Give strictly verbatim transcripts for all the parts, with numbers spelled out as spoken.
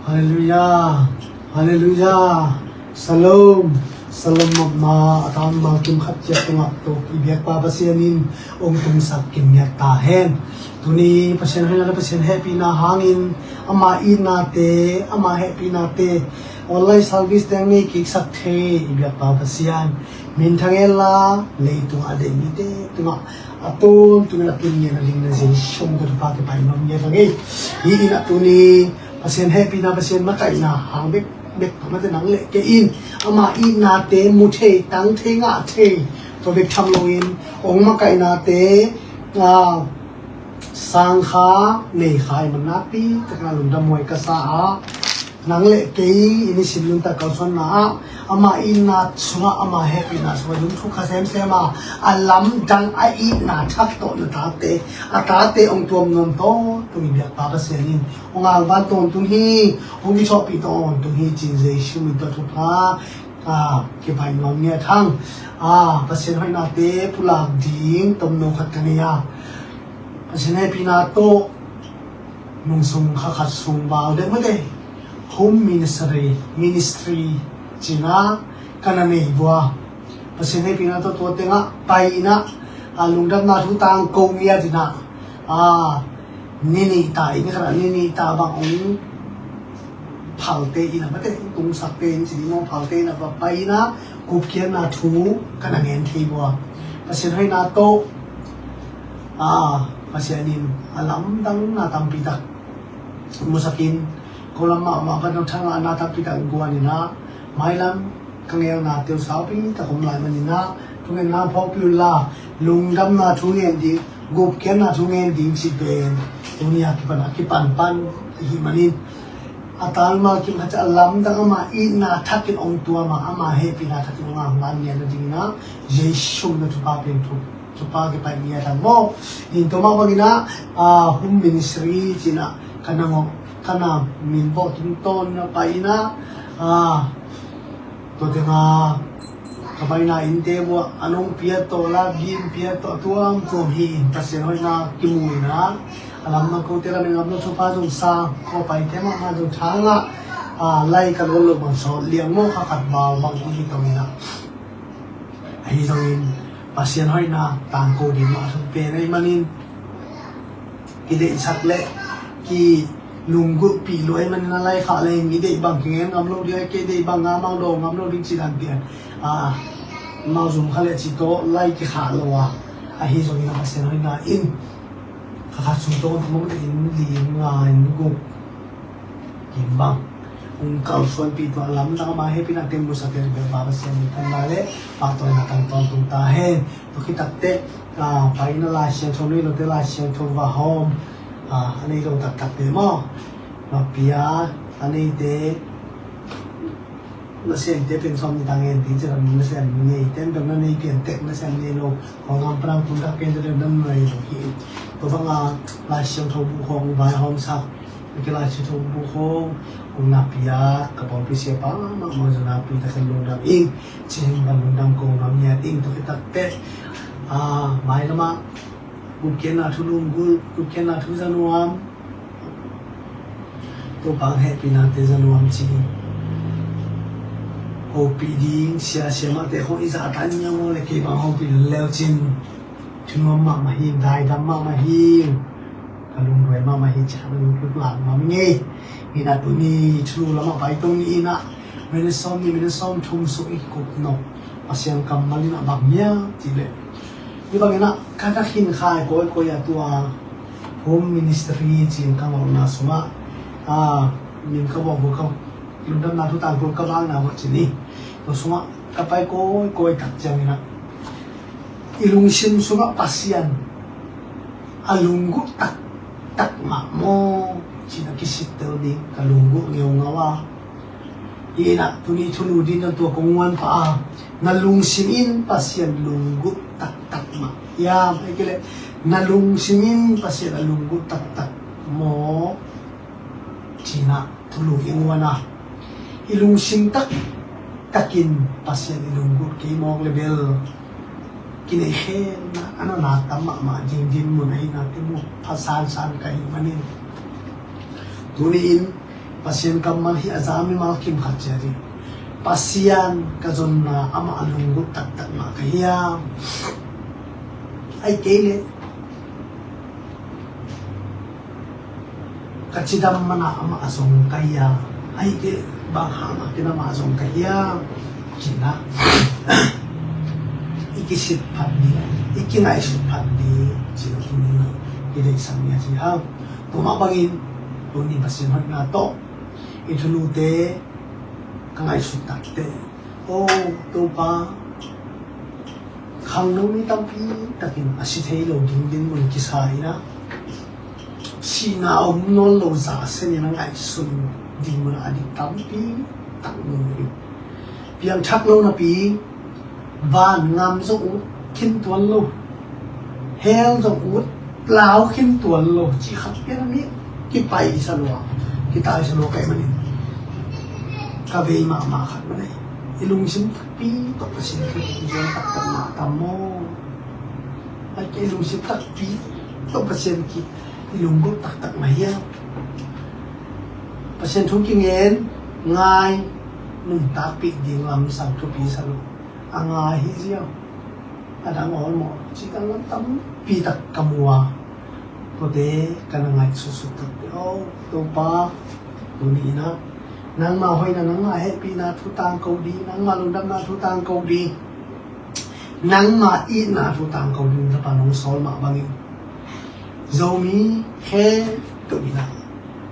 Halleluiah. Halleluiah. Shalom. Shalom mapmah. A tan malkim khat ciat tungah tuk i biakpa Pasian in ong tungsak kimngiat ta hen. Tuni Pasian hoihna le Pasian hehpihna hangin ama itnate, ama hehpihnate online service teng nei kiksak thei i biakpa Pasian minthang hen la, leitung a deih mite tungah a tun tungin a tun ngen a ding na Jesu min tawh thupha kipaimang ngen a ngei. Hi in a tuni Pasian hehpihna, Pasian makaihna hang bek bek phamate nang le kei in ama itnate mu thei, tang thei, ngah thei tua bek tham loin ong makaihnate a sang kha, nei kha i man nakpi takin a lungdam huai ka sa a, nang le kei i nisim nuntak kalsuanna ah ama itna sungah, ama hehpihna sungah lungthuk kha semsem a, a lamdang a itna thak tawh na tate, a tate ong tuam nuam tawh tung i biakpa Pasian in ong angvan tawntung hi, ong kithuahpih tawntung hi ci-in Jesu min tawh thupha a kipaimang ngen hang. A, Pasian hoihnate pulak ding tomno khat ka nei a, Pasian hehpihna tawh nungsung kha khat sung bau deuh mate, home ministry, ministry cina ka na nei vua. Pasian hehpihna tawh tua tengah pai inah, a, lungdamna thu tangko ngiat inah, a, ni nih ta, i ni khatah ni nih ta bang ong phalte inah, mate, ong tungsakte in ci ding maw, phalte inah va pai inah gupkhiatna thu ka na ngen thei vua. Pasian hoihna tawh, a, Pasian in a lamdangna tampi tak musakin, ko lam mahmah pan thangahna tampi tak guan inah, mailam ka ngelna teu saupi tak om lai man inah, thungetna phawkpih un la, lungdamna thu ngen ding, gupkhiatna thu ngen ding ci pen tuni a kipan, a kipan pan i hih manin, a tan malkim khat ciat a lamdang ama itna thakin ong tuam a, ama hehpihna thakin ong angvan ngen a ding inah Jesu min tawh thupha pen thu, thupha kipaimang ngen hang maw. In tua mah bang inah, a, home ministry cina ka na ngawh, ka na min vawh tungtawn na pai inah, a, tua tengah ka paina innte vuah a nong piat tawh la, bim piat tawh tuamtuam hi in, Pasian hoihna kimu inah, a lamdang kote lam in ngamlo thupha zong sa, ko paite mahmah zong thangah, a, lai ka luan loh bang sawt liang maw, kha khat bau bang hi tong inah. Ahi zongin Pasian hoihna tangko ding mah a thum pen ahih manin, kideihsak le kilunggulhpih lua ahih manin a lai khah leng i deih bang kingen ngam lo ding, a kei deih bang ngamang daw ngam lo ding ci dan pian, a, mau zum kha le ci tawh lai kikhah lo a, ahi zongin a Pasian hoihna in kha khat sung tawh mong in li in nga in guk kim bang ong kalsuanpih tua lamdang ama hehpihna teng musak in biakpa Pasian in thanna le pahtawina tang tawntung ta hen. Tua khit takteh, a, pai inah Lai Siangtho nei lote Lai Siangtho va hawm, a, a nei lo taktakte maw, mapia a neite, nasemte pen sawm ni ta ngen ding ci, nasem neite pen na nei pian tek, nasem nei lo, kong ngam panang tun tak pen te deuh nan nei lo hi. Tua banga Lai Siangtho bu khawng vaihawmsak, a ki Lai Siangtho bu khawng ong na piak ka pawlpi siapa mahmah zong na pi takin lungdam ing. Cihing ban lungdam kong ngam ngiat ing. Tua khit takteh, a, mailamah gupkhiatna thu lunggulh, gupkhiatna thu za nuam, Topa hehpihnate za nuam ci. Hopih ding sia siamahte khawng i zahtan ngiau le kei bang hopih lel cin, thunuam mahmah hi, daidam mahmah hi. Ka lungduai mahmah hi, ciah lungkuk lak mahmah ngei. Hi na tuni thulu lamah pai tong ni inah, minute sawm ni, minute sawm thum suk i kikup nop Pasian kammal inah bang hiam cih leh, hi bang inah ka na khin khai kawikawi a tua home ministry cin ka ngawhna sungah, a, min ka bawh, ka lungdamna thu tangkul ka vakna bawh cin hi. Tua sungah ka pai kawikawi tak ciang inah i lungsim sungah Pasian a lunggulh taktak mah maw cin a kisittel ding ka lunggulh ngeungau a. Hi inah tuni thulu ding na tua kong nguan pah a, na lungsim in Pasian lunggulh taktak mah hiam, ahih kei leh na lungsim in Pasian a lunggulh taktak maw cin a thulu i nguan a, i lungsim taktakin Pasian i lunggulh kei mawk le bel kinei khenna a na nak tam mahmah ding dinmun ahih na temu pha sansan ka hih manin, tuni in Pasian kammal hi a za mimal kim khat ciat hi. Pasian ka zonna amah a lunggulh taktak mah ka hiam? Ai kei leh ka cidam mana amah a zong ka hiam? Ai kei leh bang hang a kinama zong ka hiam? Cina i kisit phat ding, i kingaihsut phat ding cina tuni i deihsak ni a ci hang. Tua mah bangin tuni Pasian hoihna tawh i thunute ka ngaihsut takte, o Topa, khangno mi tampi takin a si thei lo ding dinmun kisa in a, sihna om nawn lo za senin a ngaihsun dinmun a dik tampi tak mu hi. Piangthak lo napi, van ngam zong ut khin tuan lo, hell zong ut lau khin tuan lo, ci khat pian a mi kipaisa lua, kitaisa lua ka hih manin ka vei mahmah khat mah nei. I lungsim takpi tawh Pasian thu i zuan taktak mah tam maw? Ai kei, i lungsim takpi tawh Pasian ki i lunggulh taktak mah hiam? Pasian thu kingen, ngai, nuntakpih ding lamsang thupi sa lo. A ngai hi ziau, a dang awlmawh ci dang lam tampi tak ka mu a, tuate ka na ngaihsutsut takte, o Topa, tuni in a nangma hoihna, nangma hehpihna thu tangko ding, nangma lungdamna thu tangko ding, nangma itna thu tangko ding Topa nong sawl mah bangin Zomi khempeuh in a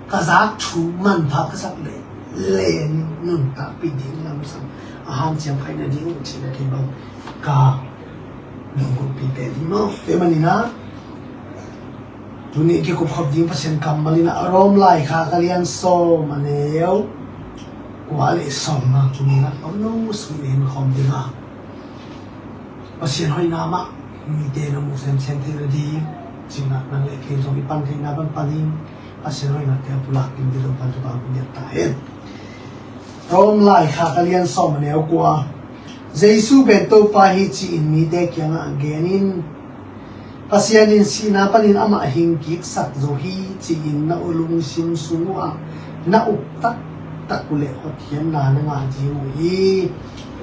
ka zak thu manpha ka zak leh len nuntakpih ding lamsang a hanciam khaina ding uh cihna kei bang ka lunggulhpih pen hi maw? Tua manin a tuni kikupkhop ding Pasian kammal in a Rom laikhak a lian sawm a neu kua le sawm a tuni in a om lo sung in en khawm ding a, Pasian hoihna mah mite na mu semsem theihna ding cina nang le kei zong i pan theihna pan pan in Pasian hoihnate a pulak ding dilo pan thu bang puniat ta hen. Rom laikhak a lian sawm a neu kua. Jesu pen Topa hi ci-in mite kiangah genin, Pasian in sihna panin amah hingkiksak zo hi ci-in na lungsim sung uhah na up taktak uhleh hotkhiatna na ngah ding uh hi.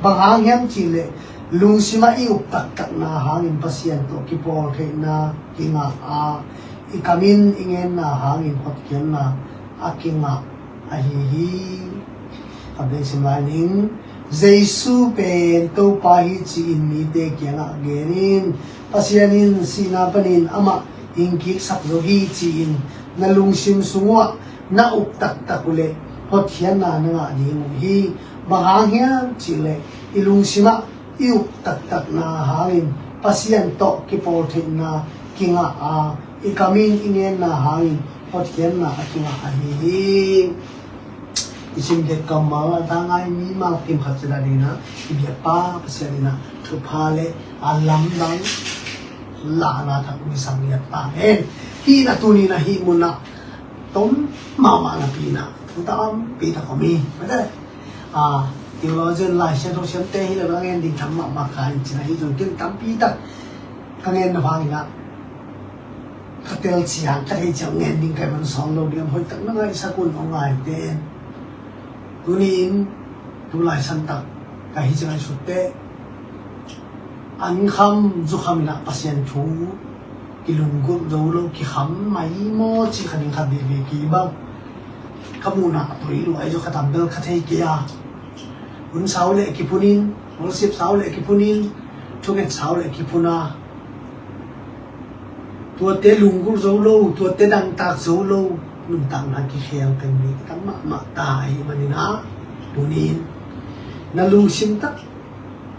Bang hang hiam cihleh lungsimah i up taktakna hangin Pasian tawh kipawltheihna kingah a, i kamin i ngenna hangin hotkhiatna a kingah ahi hi. Ka beng sim lai ning. Jesu pen Topa hi ci-in mite kiangah genin, Pasian in sihna panin amah hingkiksak zo hi ci-in na lungsim sung uhah na up taktak uhleh hotkhiatna na ngah ding uh hi. Bang hang hiam cihleh i lungsimah i up taktakna hangin Pasian tawh kipawltheihna kingah a, i kamin i ngenna hangin hotkhiatna a kingah ahi hi. I sim dek kammal a tangai mimal kim khat cina ding a, i biakpa Pasian in a thupha le a lamdang lahna thak mi sang liat ta hen. Hih na tuni na hih mun a tom mahmah napi in a thu tampi tak om hi. Mate a, theologian, Lai Siangtho siamte hi le bang ngen ding tam mahmah ka in cina hi zong ken tampi tak ka ngen na bang in a, ka tel ciang, ka thei ciang ngen ding ka man sawng lo ding, hoih tak na ngaihsak un, aw ngaite. Tuni in tu lai santak ka hi ciang ngaihsut teh, an kham zu kham in a Pasian thu kilunggulh zo lo, kikham mai maw ci kha ding khat veve kei bang. Ka muhna a toi lua ahi zong ka tambel ka thei kei a, hun sau le kiphun in, worship sau le kiphun in, thunget sau le kiphun a, tuate lunggulh zo lo, tuate dangtak zo lo, nuntakna kikhel teng mi tam mahmah ta ahih manin a, tuni in na lungsim tak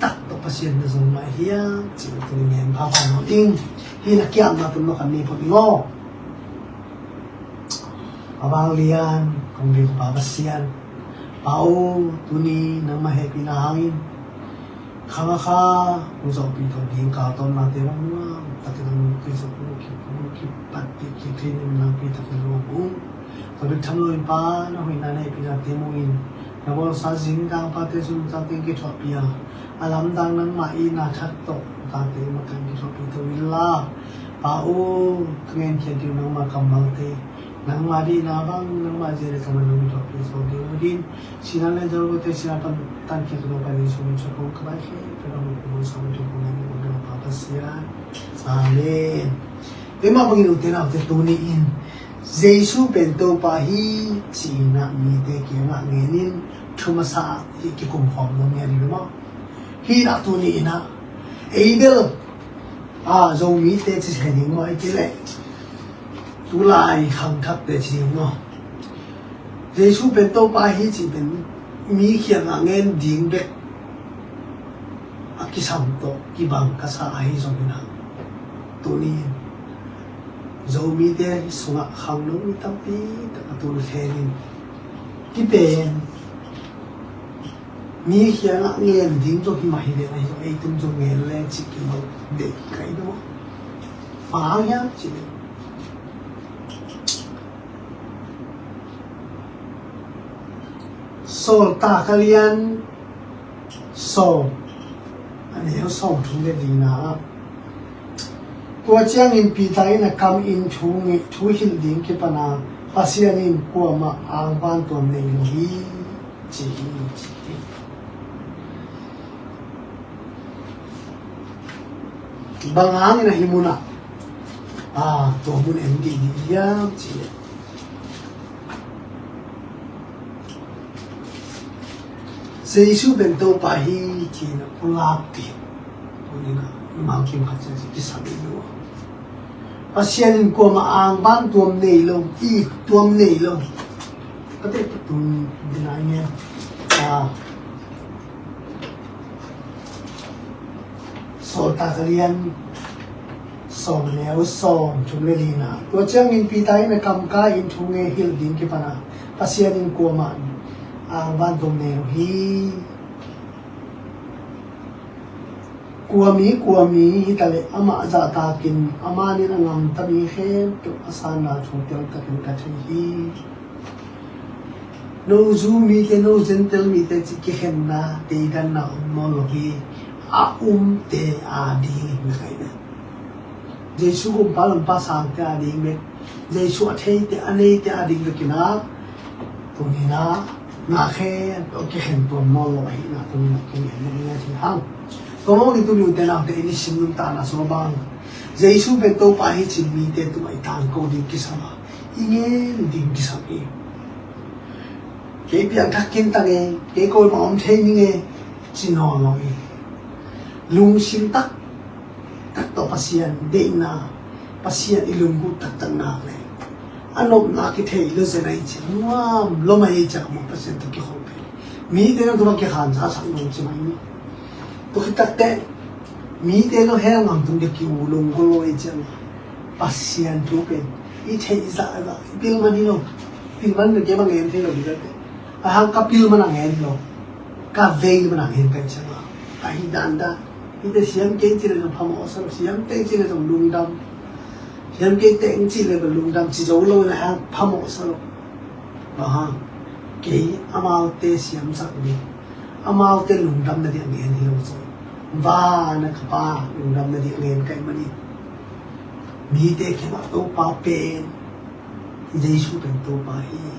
tak tawh Pasian na zong mah hiam cih tuni ngen phapha nawn ing. Hih na kiamna tun lo khat ni phot ing aw. A vanglian kong ding Pa Pasian, Pa aw, tuni nangmah hehpihna hangin khang a kha hong zawhpih tawh ding kaltawnnate bang nuam takin hong kizop, hong ki, hong kipatpih kik hlei in nangpi takin lawm ung. Tua bek tham loin Pa, na hoihna na hehpihnate mu in na bawlsa zingdang pate zunzate in kithuahpih a, a lamdang nangmah itna thak tawh tate in makaih kithuahpih to inla, Pa aw, ka ngenkhiat ding nangmah kammalte Nangmah deihna bang, nangmah zia le tangmah nong i tuahpih zo ding uh hi. Sihna le Jesu te sihna pan tankhiat Topa Jesu min suang kong ka bai khe, ka dang uh kong sa uh tu kong ngai kong dang Pa Pasian. Amen. Tua mah bangin ute naute, tuni in Jesu pen Topa hi ci-in ah mite kiangah ngen in, thu masa ah kikum khawm nuam hi a ding maw. Hi in ah tuni in ah ei bel, a, Zomite ci thei ding maw, ei ci leh tulai khangthakte ci ding maw. Jesu pen Topa hi cih pen mi kiangah ngen ding bek a kisam tawh kibang ka sa ahi zongin ah, tuni in Zomite sungah khangno mi tampi tak a tul khen in, hih pen mi kiangah ngen ding zong hi mah hi leh, ahi zong ei tung zong ngen leng cih kei lo, deih ka hi lo. Bang hang hiam cih leh Sawltak a lian sawm, a neu sawmthum le lina ah, tua ciangin Peter in a kam in thu nge, thu hilh ding kipan a, Pasian in kuamah angvan tuam nei lo hi, ci hi, ci hi. Bang hangin a hih munah, a, tua mun en dih dih hiam cih leh, Jesu pen Topa hi ci-in a pulak ding. Tuni in a mimal kim khat ciang kisam dih lo. Pasian in kuamah angvan tuam nei lo, it tuam nei lo. Ka teh ka tun ding a i ngen. A, Sawltak a lian sawm, a neu sawmthum le lina. Tua ciangin Peter in a kam kai in thu nge hilh ding kipan a, Pasian in kuamah angvan tuam nei lo hi. Kua mi, kua mi hi ta leh amah zahtakin a man in a gamta mi khempeuh a sanna thu teltakin ka thei hi. No Jew mite, no Gentile mite cih kikhenna, teidanna om nawn lo hi. A umte ading hi, na kai na. Jesu gumpa lampa sangte ading bek, Jesu a theite, a neite ading bek in a, tuni in a, na khen, tawh kikhen tuam nawn lo ahihna tuni in a kingen nuam hi hang. Tua mah bangin tuni ute naute i nisim nuntakna sungah bang, Jesu pen Topa hi cih mite tungah i tangko ding kisam a, i ngen ding kisam hi. Kei piangthak kei ing, kei kuamah om thei ning e, ci nawn lo hi. Lungsim taktak tawh Pasian deihna, Pasian i lunggulh taktak nak leh, a nopna kithei lo zen a i ci, nuam lo mai i ci a, mah Pasian tawh kikhop hi. Mite na tungah kikhansa sak nuam ci mai ni. Tua khit takteh mite na hell gam tung ding ki-uk lunggulh lo i ci a, Pasian thu pen i theih zahzah, i pilman hi lo. Pilman pen kei bang ngen thei lo ding ka teh. A hang ka pilman a ngen lo, ka veilman a ngen ka i ci a, ka hih dandan. Hihte siam kei ci leh zong phamawh sa lo, siam teng ci leh zong lungdam. Siam kei teng ci leh zong lungdam ci zo lo in a hang phamawh sa lo. Bang hang, kei amaute siamsak ding, amaute lungdam nading a ngen hi lo zaw. Van a ka Pa lungdam nading a ngen ka hih manin, mite kiangah Topa pen, Jesu pen Topa hi.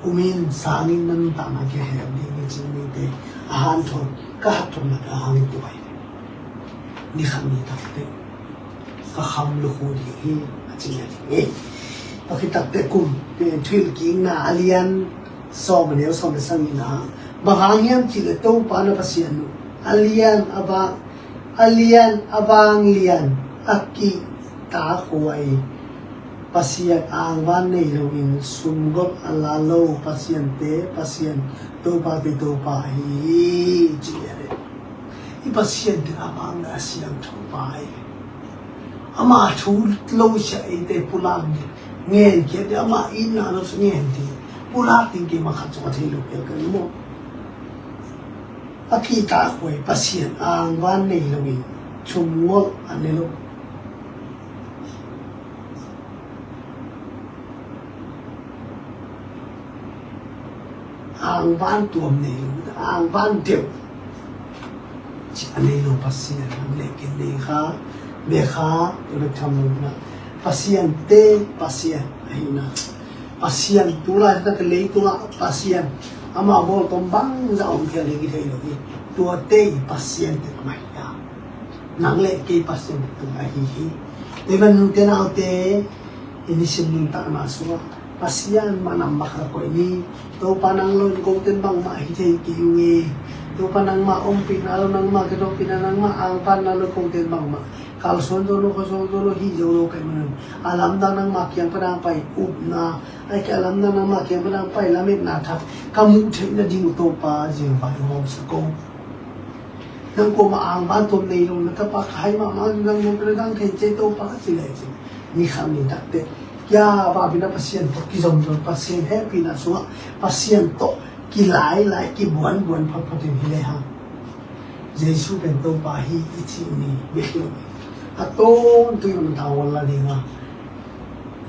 Umin sangin na nuntakna kihel ding hi cih mite a hanthawn, ka hanthawnna ka hang in tua hi. Ni khat ni takteh ka kham lukhu ding hi, a ci a ding hi. Tua khit takteh kum, eh, Thuhilhkikna a lian sawm, a neu sawm le sagihna ah, bang hang hiam cih leh Topa na Pasian uh a lian a vang, a lian a vanglian, a kihtakhuai, Pasian angvan nei loin sumgolh a la lo pasiante Pasian, topate Topa ahi hi, ci hi. I Pasian pen a vang le a siangtho pa hi. Ama thu lo sia eite pulak ding, ngenkhiat ding, ama itna lo sia ngen ding, pulak ding keimah khat zong a thei lo kei ka hi maw. A kihtakhuai, Pasian angvan nei loin sumgolh a ne lo. Angvan tuam nei lo, angvan deuh cih a nei lo Pasian, a nei kei nei kha, bia kha, tua bek tham lo na. Pasiante Pasian, Ahi na, Pasian tulai tak leitungah Pasian ama bawl tom bangzah om khia le kithei lo hi. Tuate i Pasian te amah hi a, nang le kei Pasian te tung ahi hi. Tua i man nute naute, i nisim nuntakna sungah Pasian manam makha koih ni. Topa nang lo in koten bangmah hi thei kei ung e. Topa nangmah ompihna lo, nangmah kitopihna, nangmah angpanna lo koten bangmah kalsuan zo lo, khuasuak zo lo, hih zo lo ka hih manun a lamdang nangmah kiang pan a pai upna, ai ka lamdang nangmah kiang pan a pai lametna thak ka muh theih nading uh Topa zingvai hong hawmsak o. Nang kuamah angvan tuam nei lo na tapa ka hai mahmah nang nang pena dang thei cei Topa ka ci le cin. Ni khang ni takte kia vapina Pasian tawh kizom zom, Pasian hehpihna sungah Pasian tawh kilailai kibuanbuan photphot in hi le hang Jesu pen Topa hi i cih ni bek hi lo. A tawntung in a mata wal la dinga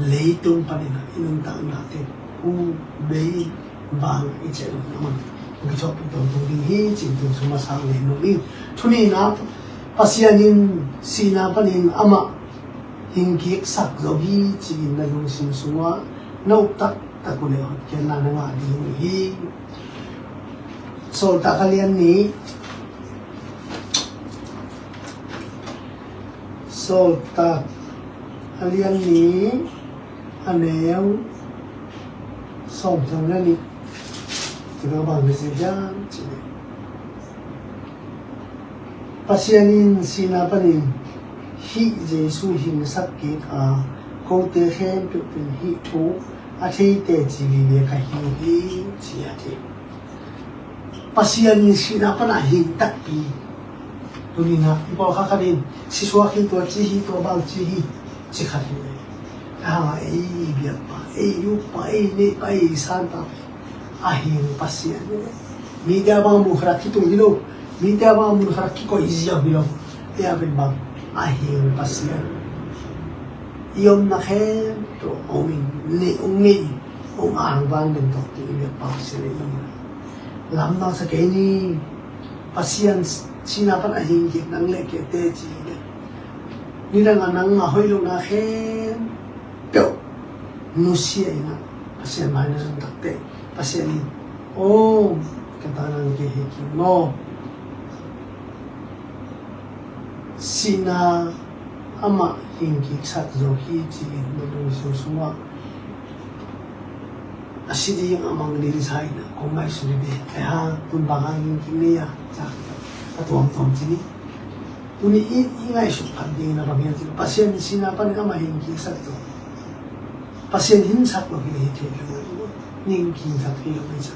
leitung panin a i nuntakna te hu bei vang i ciah lo na man. Kithawhpih tawntung ding hi cih tun suma sang le no in. Thu nihna, Pasian in sihna panin amah hingkiksak zo hi ci-in na lungsim sungah na up taktak uh le hotkhiatna na ngah ding uh hi. Sawltak a lian nih, Sawltak a lian nih, a neu sawm thum le nih. Tua bang na ci hiam cih leh, Pasian in sihna panin hih Jesu hingsak kik a, kote khempeuh pen hih thu a thei teci vive ka hi uh hi, ci a ci. Pasian in sihna pana hing takpi. Tuni-in ah i pawlkhat khat in sisuak hi, tua ci hi, tua bang ci hi, ci khat hi. A hang a ei biakpa, ei uppa, ei neihpa, ei sanpa a hing Pasian. Mite a bang mun khat a kitung hi lo, mite a bang mun khat a kikoih ziau hi lo. Ei a pen bang a hing Pasian. I omna khempeuh hong nei, hong nei, hong angvan den tawh, i biakpa Pasian i omna. Lamdang sa kei ni. Pasian sihna pan a hing kik nang le kei teci hi. Nidang a nangmah hoih lohna khempeuh nusia in ah Pasian mai na zon takte, Pasian in, "Aw, ka ta nang kei hi kik maw?" Sihna amah hing kiksak zo hi ci-in na lungsim sungah a si ding a mang ding sa in ah kong ngaihsut hi ve. Ai ha, tun bang hang hing kik ni a, a tuamtuam ci ni. Tuni i, i ngaihsut khat ding na bang hiam cih leh, Pasian sihna panin amah hing kiksak zo. Pasian hingsak lo hi, hi thei lo, hing kiksak hi lo hi sa.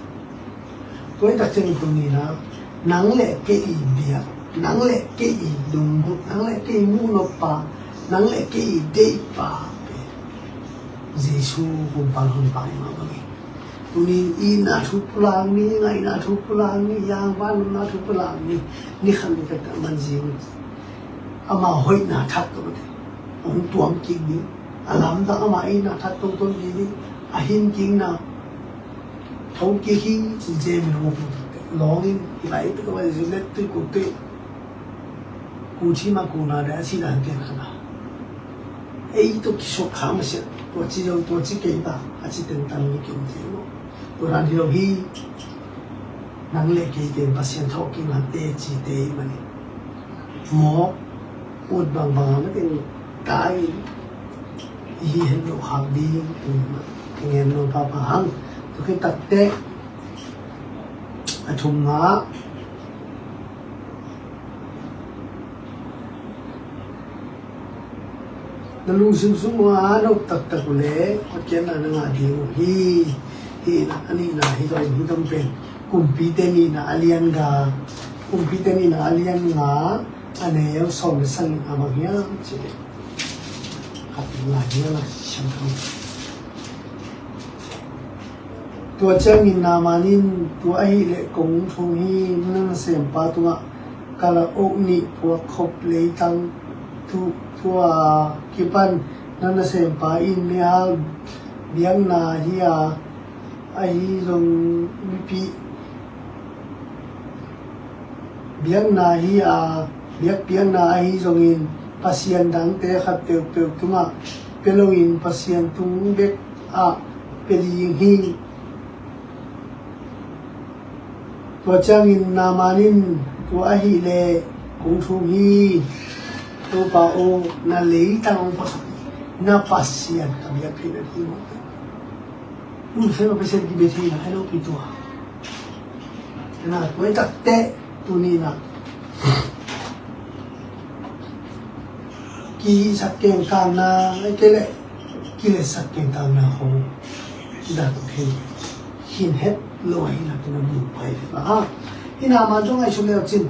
Tua hi tak ciang tuni-in ah nang le kei i biak, nang le kei i lunggulh, nang le kei i muhnoppa, nang le kei i deihpa pen Jesu Kumpipa Honpa i mah bangin, tuni-in itna thu pulak ni, ngaihna thu pulak ni, i angvan nopna thu pulak ni. Ni khat ni khat a man zing ama hoihna thak tawh hong tuam kik ni. A lamdang ama itna thak tawh tuam kik ni. A hing kikna tho kik hi ci, Jemin hong uk lawngin, i vai pek a vai zin let tui kuk tui. Ku thim a ku na de a ci dan ken khat a, ei tawh kisuk kha masiah, tua ci zong tua ci kei ta a ci teng tam ni ki om thei maw? Tua dan hi lo hi. Nang le kei ken Pasian thawhkikna teci te i manin mawk ut bangbang a matin kai i hi hen loh khak ding tun mah i ngen lo papa hang. Tua khit takteh a thumna, na lungsim sungah na up taktak uh leh hotkhiatna na ngah ding uh hi. Hi na, a nihna hi zaw in, hi dong pen Kumpite nihna a lian nga, Kumpite nihna a lian nga, a neu sawm le sagihna bang hiam cih leh, khat lai hiam a siangtho. Tua ciangin Naaman in, tua ahih leh kong thum hi, na nasempa tungah kalak nih phuak khop leitang thu, thu a kipan na nasempa in mihal biakna hi a, ahi zong mipi biakna hi a, biakpiakna ahi zongin pasian dangte khat peuhpeuh tungah pia loin Pasian tung bek ah pia ding hi. Tua ciangin Naaman in, tua ahih leh kong thum hi, Topa aw, na leitang hong puaksak, na Pasian ka biak theihna ding. Hun sem a Pasian kibia theihna hi lo pi tua. Na tua i tak teh tuni in ah kihihsak kengkangna, ahih kei leh kiletsak kengkangna khong i dak uh hi. Khin het lo ahihna tawh na mu pai ve. Aha. Hi Naaman zong ngaihsun le uh cin,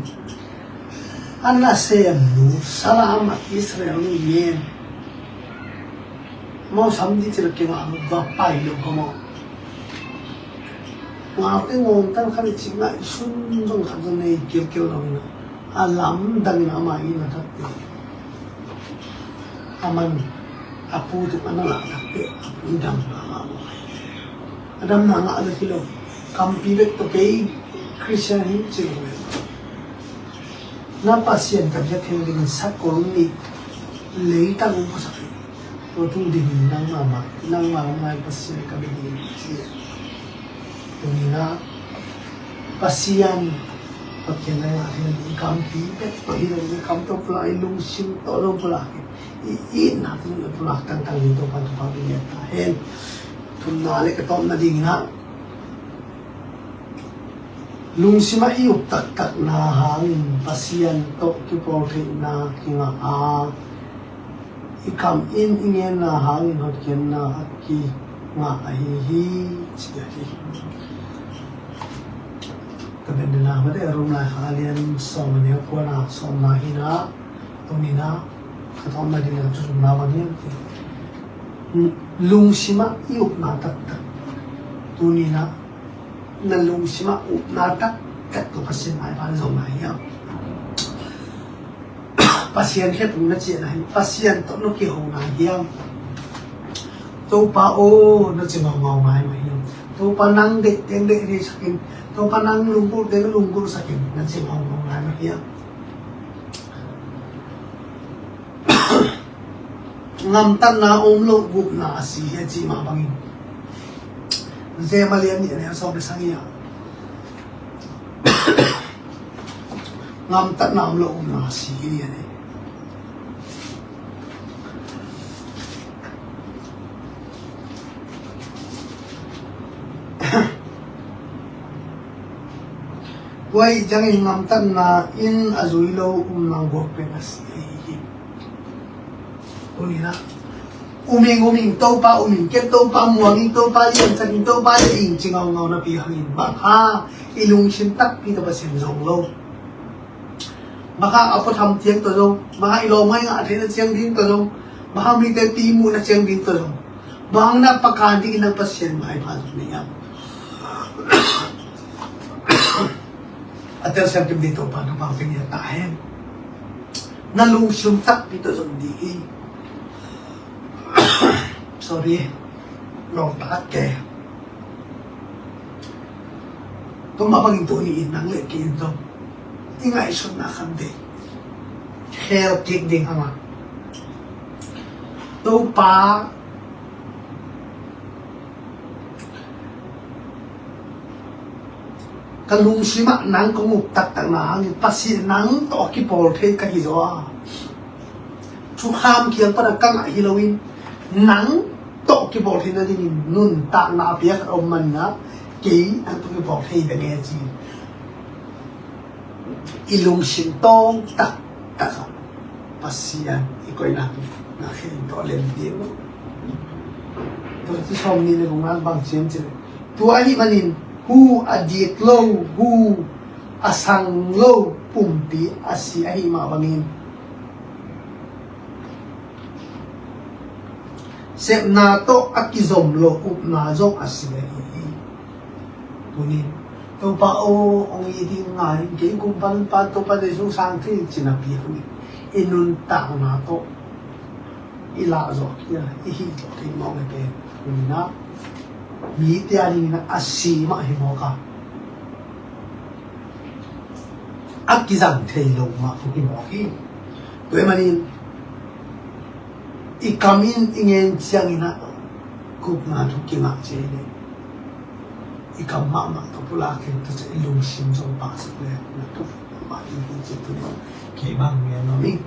a nasemnu salam a Israel nu ngen mawh sam ding ci leh kei mah va pai lo ka mawh. Ngaute ngawngtan khat i cih ngaihsun zong khat zong nei kilkil lo in ah, a lamdang in ah ama inn a thak teh, aman a pu tung a na lah thak teh a pu in damna ngah maw? A damna ngah lo hi lo. Kampi bek tawh kei Khristian hi ci lo ve. Na Pasian ka biak theihna dingin sakol nih leitang hong puaksak hi. Tua tung dingin nangmah mah, nangmah mah Pasian ka biak dingin ci. Tuni in ah Pasian, Pasian na ngah theihna ding i kampi bek tawh hi lo, i kam tawh pulak, i lungsim tawh zong pulak hi. I itna tawh zong pulak tangtang ding Topa, Topa bek in ta hen. Thumna le ka tawpna dingin ah, lungsim ah i up taktakna hangin Pasian tawh kipawltheihna kingah a, i kam in i ngenna hangin hotkhiatna a kingah ahi hi, ci hi. Ka bendena mate a Rom laikhak a lian sawm a neu kuana sawmna hi in ah, tuni in ah ka tawpna dingin ah thu sumna bang hiam cih leh, lungsim ah i upna taktak, tuni in ah na lungsim ah upna taktak tawh Pasian maipha na zong na hiam? Pasian khe tung na ciahna hi, Pasian tawh na kiho na hiam? Topa aw, na ci ngaungau ngai mah hiam? Topa nang deih teng deih thei sak in, Topa nang lunggulh teng lunggulh sak in, na ci ngaungau ngai mah hiam? Ngamtatna om lo gupna a si hi a cih mah bangin, Jem a lian nih a neu sawm le sagih ah, ngamtatna om lo gupna a si hi a nei. Tua ahih ciangin ngamtatna in a zui lo upna guak pen a si ahi hi. Tuni in ah, um ing, um ing, Topa um ing, ken Topa muang ing, Topa liansak ing, Topa deih ing ci ngaungau napi hangin, bang hang i lungsim takpi tawh Pasian zong lo? Bang hang a puatham ciang tawh zong, bang hang i lawm ngaih ngah theihna ciang ding tawh zong, bang hang mite pi muhna ciang ding tawh zong, bang hang na pakan dingin nang Pasian maipha zong nei hiam? A telsiam kim ding Topa na pau teng hi a ta hen. Na lungsim takpi tawh zong ding hi. Sorry. Lawng tak ke. Tua mah bangin tuni in nang le kei in zong i ngaihsutna khat ding khel kik ding hang a, Topa, ka lungsim ah nang kong up taktakna hangin Pasian nang tawh kipawl thei ka hi zaw a, thukham kiang pan a ka ngah hi loin, nang tawh kipawl theihna dingin nuntakna a piak a om manin ah, kei nang tawh kipawl thei bek e ci. I lungsim tawng taktak ah Pasian i koihna, na khen tawh lem ding. Tua ci sawm nih le gukna bang ci hiam cih leh, tua ahih manin hu a dik lo, hu a sang lo pumpi a si ahih mah bangin, sepna tawh a kizom lo upna zong a si ahi hi. Tuni, Topa aw, hong it ding ngai in, kei kumpa nunpa Topa Jesu sang thei in ci napi hangin, i nuntakna tawh i lah zawh kei a, i hih zawh kei mawk le pen, tuni in ah mite a dingin ah a si mah hi mawk a, a kizang thei lo mah hi mawk hi. Tua ahih manin i kam in i ngen ciangin ah, Gupna thu kingah ci hi leh, i kam mahmah tawh pulak hi, tua ciang i lungsim zong pahsak leh na thupi mahmah ding hi ci. Tuni kei bang ngen nuam ing.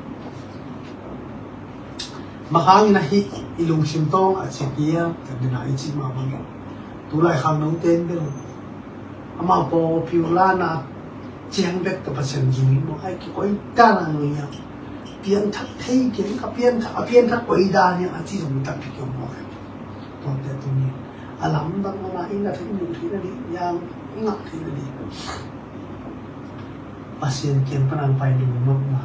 Bang hangin ahi, i lungsim tawng a ci pian, tua ding a i cih mah bangin, tulai khangnote in bel amau popular na ciang bek tawh Pasian zui maw, ai, kikoih dan a nuih a, pianthak thei kei, ka pianthak, a pianthak koi dan hiam a ci zong mi tampi ki om maw. Tuate tuni a lamdang mana i ngah theih, i muh theih nading, i ngah theih nading, Pasian kiang pan a hong pai lungnuamna,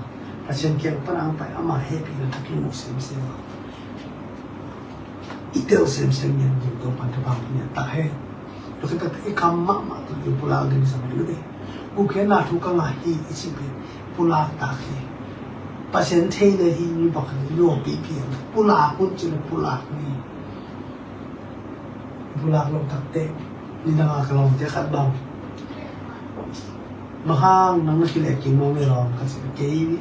Pasian kiang pan a hong pai ama hehpihna tawh kimu semsem a, i tel semsem ngiat ding Topa'n thupha hong pia ta hen. Tua khit tak i kam mahmah tawh i pulak ding sa mai lo ding. Gupkhiatna thu ka ngah hi i cih pen pulak tak hi. Pasian thei le hi, mi pakhat i lawpih pian, pulak un ci le pulak ni. Pulak lo tak teh, nidang a ka lawmte khat bang, bang hang nang na kileh kik mawk ni lawm ka ci, kei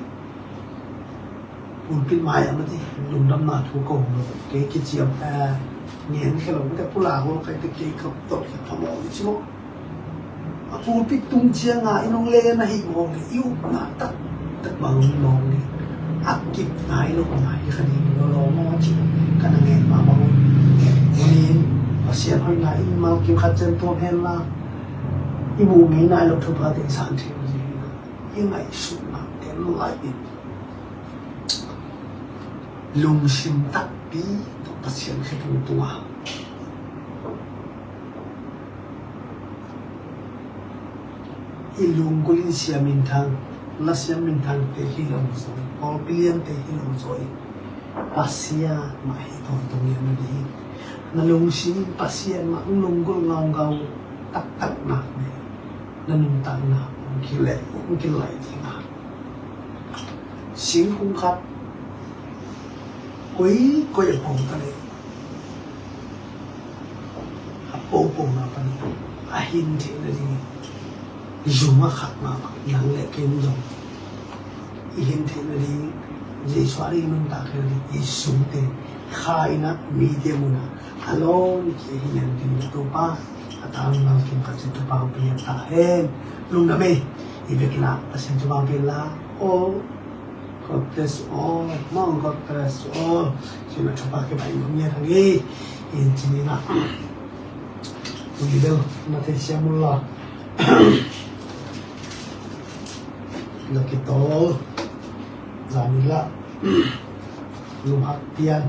pulpit mai ah mate lungdamna thu ka hong lo, kei kiciam, eh, ngen khe lo mate, pulak lo kai te kei ka tawh khe phamawh ni ci maw. A pulpit tung ciang a i nong len ahih mawk leh i upna taktak bang om mawk leh a kip nai lo nai hi kha ding lo lo maw ci, ka na ngen mah bang un. Tuni in Pasian hoihna in mimal kim khat ciang tuam hen la, i muh ngei nai lo thuphate i san thei lo ding hi. I ngaihsutna tel lai in lungsim takpi tawh Pasian khe tungtung a, i lunggulh in siam minthang, na siam minthangte hi lo zaw in, pawlpi liante hi lo zaw in, Pasian mah hi tawntung ngiat nading, na lungsim in Pasian mah hong lunggulh ngaungau taktak nak leh, na nuntakna hong kileh, hong kilai ding a, singkung khat koikoi a pong ta leh, a popona pan a hin theih nading zum a khat mahmah nang le kei zong i hin theih nading, Jesu a ding nuntak theih nading i sungte kha in a, mite mun a, a lawn kei hi ngian ding na Topa, a tang nang kim khat ci Topa hong pia ta hen. Lungdam ei. I biakinn ah Pasian thupha hong pia la. Aw. God bless all. Mong God bless all. Cina thupha kibai nong ngiat hang hi. In cina na. Ui bel na thei siam un la. Na kitol. Zani la. Lum hak pian.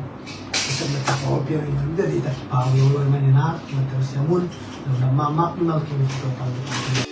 Isam na kitol pian in na di ta kipau lo lo man in na. Na thei siam un. Lungdam mahmah, na kim kitol pan.